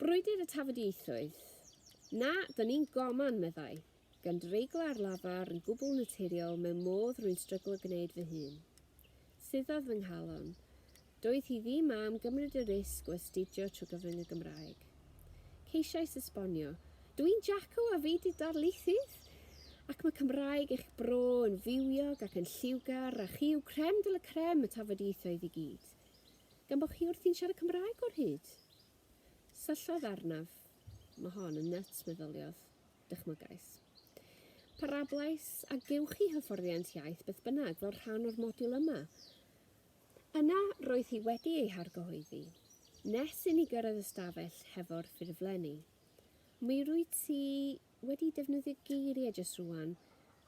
Brwydr y tafodieithoedd. Na, dyn ni'n goman, meddai, gan dreiglo ar lafar yn gwbl naturiol mewn modd rwy'n stryglo gwneud fy hun. Suddodd fy nghalon. Doedd hi ddim am gymryd y risg o astudio trwy gyfrwng y Gymraeg. Ceisiais esbonio, Dw i'n Jacko a fi 'di darlithydd! Ac mae Cymraeg eich bro yn fywiog ac yn lliwgar a chi yw crème de la crème y tafodieithoedd i gyd. Gan bod chi wrthi'n siarad Cymraeg o'r hyd. Syllodd arnaf. Mae hon yn nyts, meddyliodd. Dychmygais. Parablais a gewch chi hyfforddiant iaith beth bynnag fel rhan o'r modiwl yma. Yna roedd hi wedi ei hargyhoeddi. Nes i ni gyrraedd y stafell hefo'r ffurflenni. Mi rwyt ti wedi defnyddio geiriau jyst rwan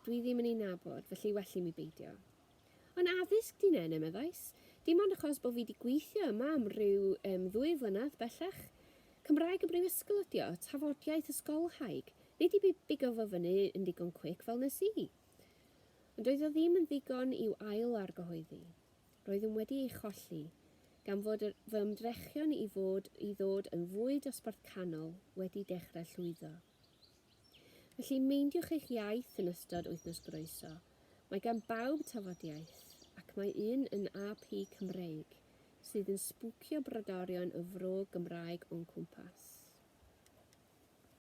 dwi ddim yn eu nabod, felly well i mi beidio. Ond addysg 'di nene, meddais. Dim ond achos bo fi 'di gweithio yma am ryw yym ddwy flynedd bellach. Cymraeg y brifysgol ydi o, tafodiaith ysgolhaig. Nei di bigo fo fyny yn ddigon quick fel nes i. Ond doedd o ddim yn ddigon i'w ail argyhoeddi. Roeddwn wedi ei cholli, gan fod yr fy ymdrechion i fod i ddod yn fwy dosbarth canol wedi dechrau llwyddo. Felly meindiwch eich iaith yn ystod Wythnos Groeso. Mae gan bawb tafodiaith, ac mae un yn AP Cymreig, sydd yn sbwcio brodorion y fro Gymraeg o'n cwmpas.